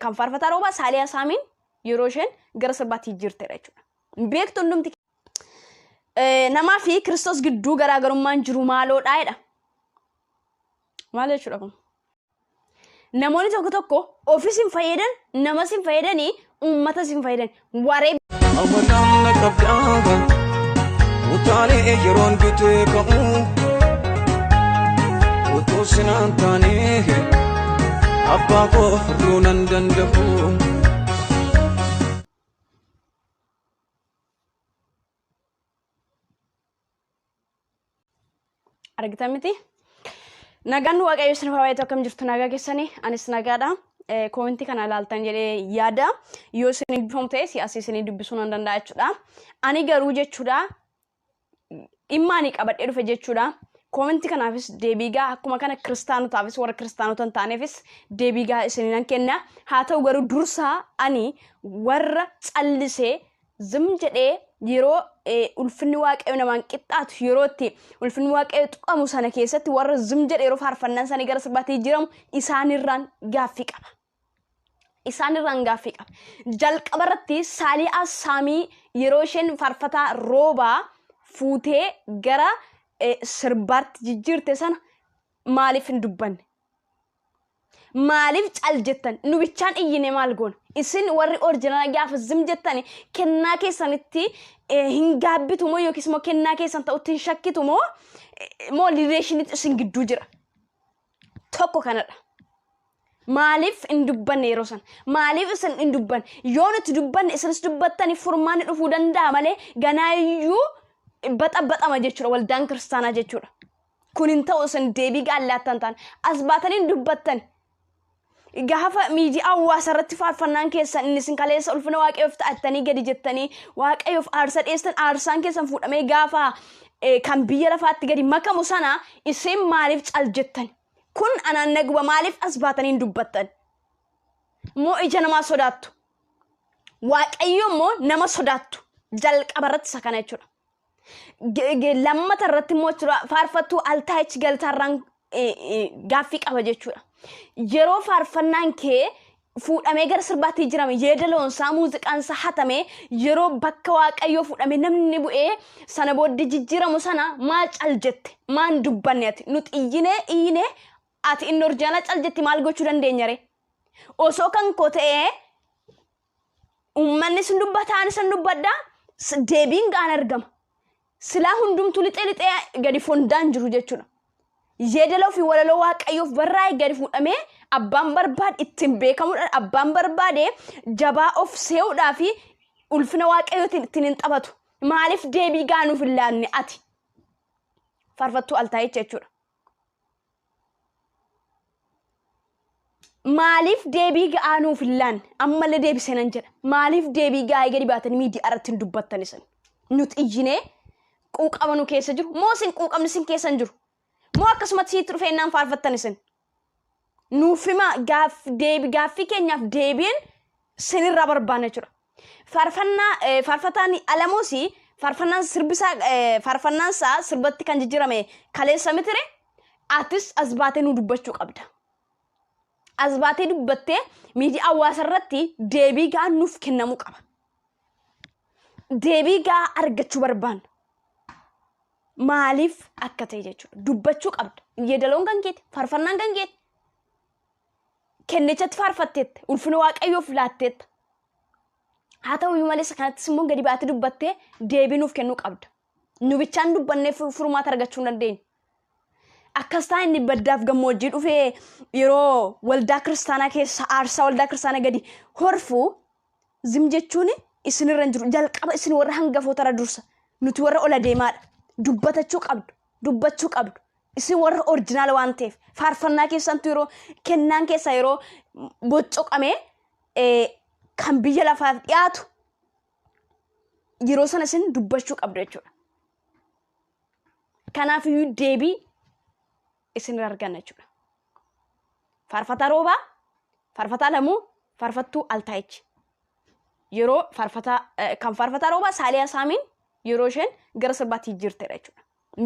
kan faarfataa Roobaa Saaliyaa Saamiin yeroo isheen gara sirbaatti jijjiirtedha jechuudha. Beektu hundumti namaa fi Kiristoos gidduu garaagarummaan jiru maaloodha jedha. Maal jechuudha kun? Namoonni tokko tokko ofis hin fayyadan, namas hin fayyadanii, uummatas hin fayyadan. Waree Hawwataan na qabdaa utaalee yeroon dutee ka'u utuu sinaan taanee abbaa koo furuu nan danda'u. Argitan miti? Nagaan Waaqayyo isin haa baay'atu. Akkam jirtu? Nagaa keessanii? Anis nagaadha. Koomentii kana ilaaltan jedhee yaada. Yoo isin dubbifamu ta'e si'as isin dubbisuu nan danda'a jechuudha. Ani garuu jechuudha dhimma ani qabadhee dhufe jechuudha. Koomentii kanaafis deebii gaa akkuma kana kiristaanotaafis warra kiristaanota hin taaneefis deebii gaa isin nan kenna. Haa ta'u garuu dursaa ani warra callisee zim jedhee yeroo ulfinni Waaqayyo namaan qixxaatu, yeroo itti ulfinni Waaqayyo tuqamu sana keessatti warra zim jedhe yeroo faarfannaan isaanii gara sirbaatti jijjiiramu isaanirraan gaaffii qaba. Isaanirraan gaaffii qaba. Jalqaba irratti Saaliyaa Saamii yeroo isheen faarfataa Roobaa fuutee gara sirbaatti jijjiirte sana maaliif hin dubbanne? Maaliif cal jettan? Nu bichaan iyyine maal goona? Isin warri orjinaala gaafa zim jettani kennaa keessanitti hin gaabbitu moo yookiis immoo kennaa keessan ta'utti hin shakkitu moo moo rileeshiniitu isin gidduu jira? Tokko kanadha. Maaliif hin dubbanne yeroo sana? Maaliif isin hin dubbanne? Yoo nuti dubbanne isinis dubbattani furmaanni dhufuu danda'a malee ganaa iyyuu baxabaxama jechuudha waldaan kiristaanaa jechuudha. Kun hin ta'u, isin deebii gaallaattan ta'an. As baatanii hin dubbattan. Gaafa miidiyaa hawaasa irratti faarfannaan keessan inni isin kaleessa ulfina Waaqayyoof ta'attanii gadi jettanii Waaqayyoof aarsa dhiyeessan, aarsaan keessan fuudhamee gaafa kan biyya lafaatti gadi makamu sana isin maaliif cal jettan? Kun anaan na guba. Maaliif as baatanii hin dubbattan? Moo ija namaa sodaattu? Waaqayyo immoo nama sodaattu? Jalqaba irratti isa kana jechuudha. Lammata irratti immoo jechuudha faarfattuu Altaayichi Galataarraan gaaffii qaba jechuudha. Yeroo faarfannaan kee fuudhamee gara sirbaatti jijjiirame, yeedaloonsaa muuziqaansaa hatame, yeroo bakka Waaqayyoo fuudhamee namni bu'ee sana booddee jijjiiramu sana maal cal jette? Maan dubbanne ati? Nuti iyyinee iyyinee ati inni orjaanaa cal jetti, maal gochuu dandeenya ree? Osoo kan koo ta'ee uummanni sin dubbata, ani sin dubbadha, deebiin ga'aan argama. Silaa hundumtuu lixee lixee gadi fondaan jiru jechuudha. Yeedaloo fi walaloo Waaqayyoof barraa'e gadi fuudhamee abbaan barbaade ittiin beekamuudhaan, abbaan barbaade jabaa of se'uudhaa fi ulfina Waaqayyootiin ittiin hin taphatu. Maaliif deebii ga'aa nuuf hin laanne ati? Faarfattuu Altaayicha jechuudha. Maaliif deebii ga'aa nuuf hin laanne? Ammallee deebisee nan jedha. Maaliif deebii ga'aa gadi baatanii miidiyaa irratti hin dubbattan isin? Nuti iyyinee quuqama nu keessa jiru moo isin quuqamni isin keessa hin jiru? Moo akkasumatti sitti dhufee innaan faarfattan isin? Nuuf himaa, deebi gaaffii keenyaaf deebiin sinirraa barbaanna jechuudha. Faarfannaa faarfataan Alamuus faarfannaan sirbisaa faarfannaan isaa sirbatti kan jijjiirame kaleessa mitire, atis as baatee nu dubbachuu qabda. As baatee dubbattee miidiyaa hawaasa irratti deebii ga'aan nuuf kennamuu qaba. Deebii ga'aa argachuu barbaanna. Maaliif akka ta'e jechuudha. Dubbachuu qabda. Yeedaloon kan keeti, faarfannaan kan keeti. Kennichatti faarfatteetta, ulfina Waaqayyoof laatteetta. Haa ta'u iyyuu malee isa kanattis immoo gadi baatee dubbattee deebii nuuf kennuu qabda. Nu bichaan dubbannee furmaata argachuu hin dandeenyu. Akkas ta'a, inni baddaaf gammoojjii dhufee yeroo waldaa kiristaanaa keessa aarsaa waldaa kiristaanaa gadi horfu zim jechuun isinirra hin jiru. Jalqaba isin warra hangafoota irra dursa. Nuti warra ol adeemaadha. Dubbatachuu qabdu. Dubbachuu qabdu. Isin warra orjinaala waan ta'eef faarfannaa keessantu yeroo kennaan keessa yeroo boccoqamee kan biyya lafaaf dhiyaatu yeroo sana isin dubbachuu qabdu jechuudha. Kanaafiyyuu deebii isin irraa arganna jechuudha. Faarfataa Roobaa, Faarfataa Lamuu, Faarfattuu Altaayichi. Yeroo faarfataa kan faarfataa Roobaa Saaliyaa Saamiin yeroo isheen gara sirbaatti jijjiirtedha jechuudha.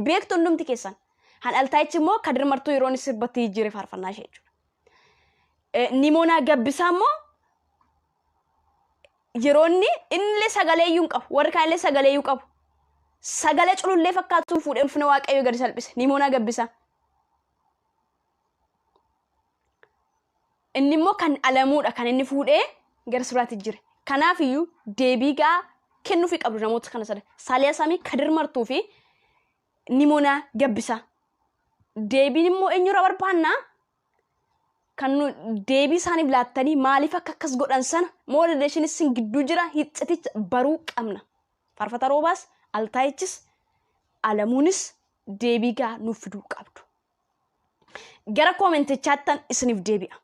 Beektu hundumti keessan. Han Altaayichi immoo Kadir Martuu yeroo inni sirbatti jijjiire faarfannaa ishee jechuudha. Nimoonaa Gabbisaa immoo yeroo inni innillee sagalee iyyuu hin qabu. Warri kaanillee sagalee iyyuu qabu. Sagalee culullee fakkaatuun fuudhee ulfina Waaqayyoo gadi salphise. Nimoonaa Gabbisaa. Inni immoo kan Alamuudha kan inni fuudhee gara sirbaatti jire. Kanaaf iyyuu deebii gaa kennuufii qabdu namoota kana sadan. Saaliyaa Samii, Kadir Martuu fi Nimoonaa Gabbisaa. Deebiin immoo eenyurraa barbaannaa? Kan nu deebii isaaniif laattanii maaliif akka akkas godhan sana moo rileeshinii isin gidduu jira hicciticha baruu qabna. Faarfata Roobaas, Altaayichis, Alamuunis deebii gaa nuuf fiduu qabdu. Gara koomentichaattan isiniif deebi'a.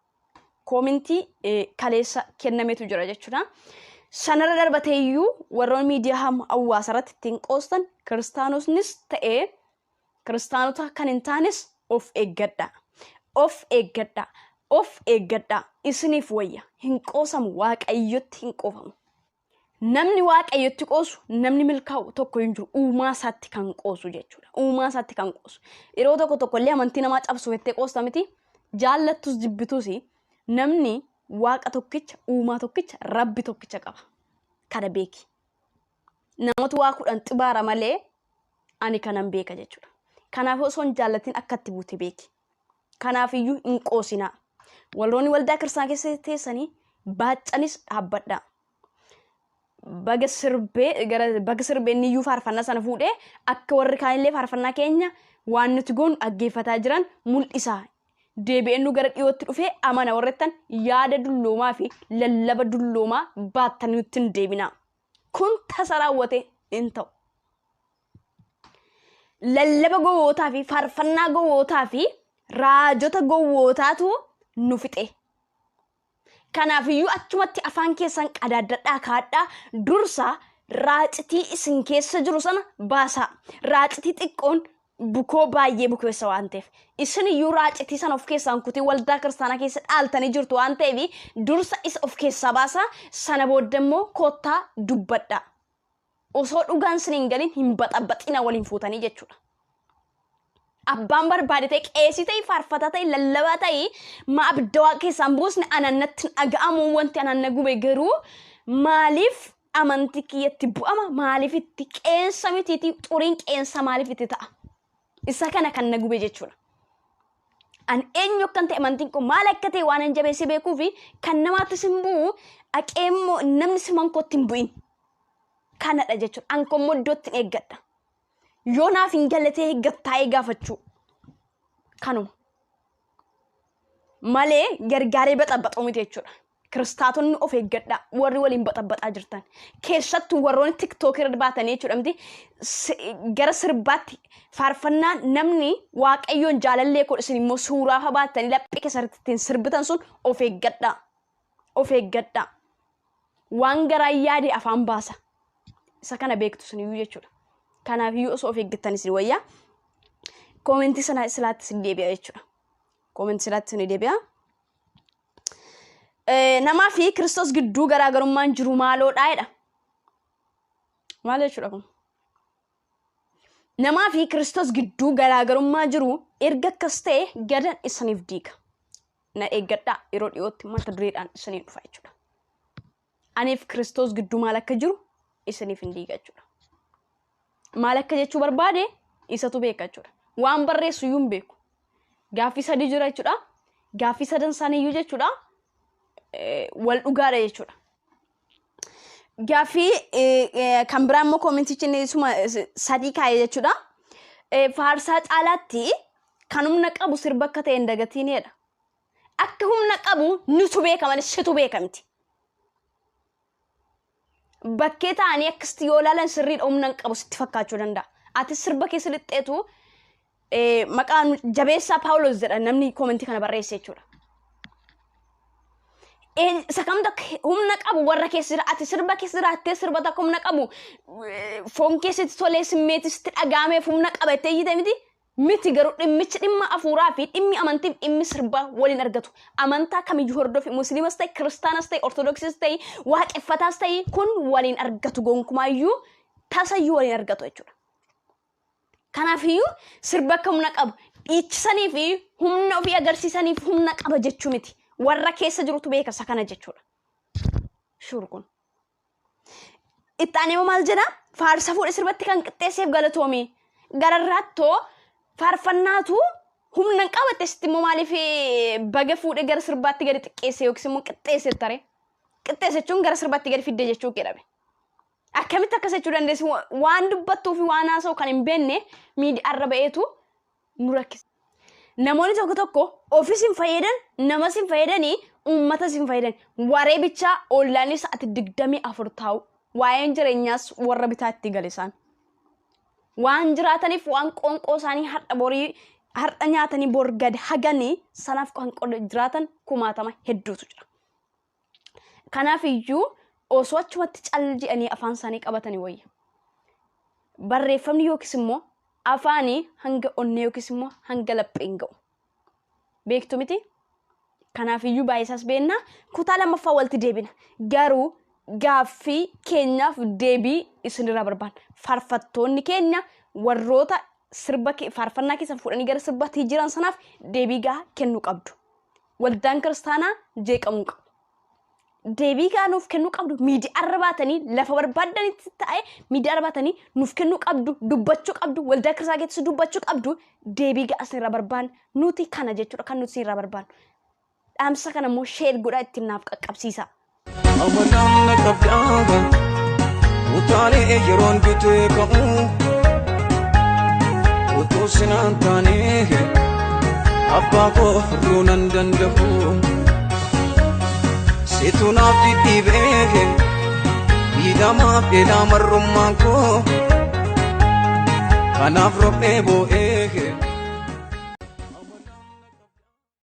Koomentii kaleessa kennametu jira jechuudha. Sanarra darbatee iyyuu warroon miidiyaa hawaasa irratti ittiin qoostan kiristaanosnis ta'ee kiristaanota kan hin taanes of eeggadhaa. Of eeggadhaa. Of eeggadhaa. Isiniif wayya. Hin qoosamu. Waaqayyotti hin qoofamu. Namni Waaqayyotti qoosu namni milkaa'u tokko hin jiru. Uumaa isaatti kan qoosu jechuudha. Uumaa isaatti kan qoosu. Yeroo tokko tokko illee amantii namaa cabsuuf jettee qoosta miti. Jaallattus jibbitus namni Waaqa tokkicha, uumaa tokkicha, Rabbi tokkicha qaba. Kana beeki. Namatu waa kudhan xibaara malee ani kanan beeka jechuudha. Kanaaf osoo hin jaallatin akka itti buute beeki. Kanaaf iyyuu hin qoosinaa. Warroonni waldaa kiristaanaa keessa teessanii baaccanis dhaabbadhaa. Baga sirbee gara baga sirbee inni iyyuu faarfannaa sana fuudhee akka warri kaanillee faarfannaa keenya waan nuti goonu dhaggeeffataa jiran mul'isa. Deebi'een nu gara dhiyootti dhufee amana warrettan yaada dulloomaa fi lallaba dulloomaa baattanii nutti hin deebinaa. Kun tasa raawwate hin ta'u. Lallaba gowwootaa fi faarfannaa gowwootaa fi raajota gowwootaatu nu fixe. Kanaafiyyuu achumatti afaan keessan qadaaddadhaa kaadhaa dursa raacitii isin keessa jiru sana baasaa. Raacitii xiqqoon bukoo baay'ee bukeessa waan ta'eef. Isin iyyuu raacitii sana of keessaan kutii waldaa kiristaanaa keessa dhaaltanii jirtu waan ta'eef dursa isa of keessaa baasaa sana booda immoo koottaa dubbadhaa. Osoo dhugaan sin hin galin hin baxabaxina waliin fuutanii jechuudha. Abbaan barbaade ta'e qeesii ta'e faarfataa ta'e lallabaa ta'e ma abidda waaqa keessaan buusne anaan natti hin dhaga'amu wanti anaan na gube garuu maaliif amantii kiyyatti bu'ama maaliif itti qeensa mitiitii xuriin qeensa maaliif itti ta'a isa kana kan na gube jechuudha. An eenyu akkan ta'e amantiin kun maal akka ta'e waan an jabeessee beekuu fi kan namaattis hin bu'u dhaqee immoo namni siman kootti hin bu'in. Kanadha jechuudha. An koo immoo iddootti hin eeggadha. Yoo naaf hin galle ta'e gattaa'ee gaafachuu. Kanuma. Malee gargaaree baxabaxuu miti jechuudha. Kiristaatonni of eeggadhaa warri waliin baxabaxaa jirtan. Keessattuu warroonni tiktookii irra baatanii jechuudha miti gara sirbaatti faarfannaa namni waaqayyoon jaalallee koo isin immoo suuraa fa baattanii laphee keessatti ittiin sirbitan sun of eeggadhaa. Of eeggadhaa. Waan garaan yaade afaan baasa. Isa kana beektu suniyyuu jechuudha. Kanaafiyyuu osoo of eeggattan isin wayyaa. Koomentii sana silaatti isin deebi'a jechuudha. Koomentii silaatti isin deebi'a. Namaa fi Kiristoos gidduu garaagarummaan jiru maaloodha jedha. Maal jechuudha kun? Namaa fi Kiristoos gidduu garaagarummaa jiru erga akkas ta'e gadan isiniif diiga. Na eeggadhaa yeroo dhiyootti mata dureedhaan isiniin dhufa jechuudha. Aniif Kiristoos gidduu maal akka jiru isiniif hin diiga jechuudha. Maal akka jechuu barbaade isatu beeka jechuudha. Waan barreessu iyyuu hin beeku. Gaaffii sadii jira jechuudha. Gaaffii sadan isaanii iyyuu jechuudha. Wal dhugaadha jechuudha. Gaaffii kan biraa immoo koomentichi inni isuma sadii kaa'e jechuudha. Faarsaa caalaatti kan humna qabu sirba akka ta'e hin dagatiinidha. Akka humna qabu nutu beeka malee situ beeka miti. Bakkee ta'anii akkasitti yoo ilaalan sirriidha humna hin qabu sitti fakkaachuu danda'a. Ati sirba keessa lixxeetu maqaan jabeessaa Paawulos jedha namni koomentii kana barreesse jechuudha. Isa kamtu akka humna qabu warra keessa jira ati sirba keessa jiraattee sirba takka humna qabu foon keessatti tolee simmeetii sitti dhaga'ameef humna qaba jettee iyyite miti miti garuu dhimmichi dhimma afuuraa fi dhimmi amantii fi dhimmi sirbaa waliin argatu. Amantaa kamiyyuu hordofi musliimas ta'e kiristaanas ta'e ortodoksiis ta'e waaqeffataas ta'e kun waliin argatu gonkumaayyuu tasayyuu waliin argatu jechuudha. Kanaafiyyuu sirba akka humna qabu dhiichisanii fi humna ofii agarsiisaniif humna qaba jechuu miti. Warra keessa jirutu beeka isa kana jechuudha. Shuur kun. Itti aanee maal jedha? Faarsa fuudhe sirbatti kan qixxeesseef galatoomi. Gararraattoo faarfannaatu humna hin qabatte sitti immoo maaliif baga fuudhe gara sirbaatti gadi xiqqeesse yookiis immoo qixxeesse tare. Qixxeesse jechuun gara sirbaatti gadi fidde jechuu jedhame. Akkamitti akkas jechuu dandeessi? Waan dubbattuu fi waan haasa'u kan hin beekne miidiyaarra ba'eetu nu rakkisa. Namoonni tokko tokko ofis hin fayyadan, namas hin fayyadanii, uummatas hin fayyadan. Waree bichaa ollaanis sa'aatii 24 taa'u. Waa'een jireenyaas warra bitaa itti gale isaan. Waan jiraataniif waan qoonqoo isaanii har'a borii har'a nyaatanii bor gad haganii sanaaf kan jiraatan kumaatama hedduutu jira. Kanaaf iyyuu osoo achumatti cal jedhanii afaan isaanii qabatanii wayya. Barreeffamni yookiis immoo afaanii hanga onnee yookiis immoo hanga lapheen ga'u. Beektu miti? Kanaaf iyyuu baay'ee isaas beekna. Kutaa lammaffaa walitti deebina. Garuu gaaffii keenyaaf deebii isinirraa barbaanna. Faarfattoonni keenya warroota sirba faarfannaa keessan fuudhanii gara sirbaatti jiran sanaaf deebii gahaa kennuu qabdu. Waldaan kiristaanaa jeeqamuu qabu. Deebii gahaa nuuf kennuu qabdu. Miidiyaarra baatanii lafa barbaaddanitti ta'e miidiyaarra baatanii nuuf kennuu qabdu, dubbachuu qabdu, waldaa kiristaanaa keessatti dubbachuu qabdu. Deebii gahaa isinirraa barbaanna. Nuti kana jechuudha kan nuti isinirraa barbaannu. Dhaamsa kana immoo share godhaa ittiin naaf qaqqabsiisa. Amalaan na qabdaa utaalee yeroon dutee ka'u utuu sinaan taanee abbaa koo furuu nan danda'u. Situ naaf dhidhiibee miidhamaaf dheedaa marrummaan koo kanaaf rophee boo'ee.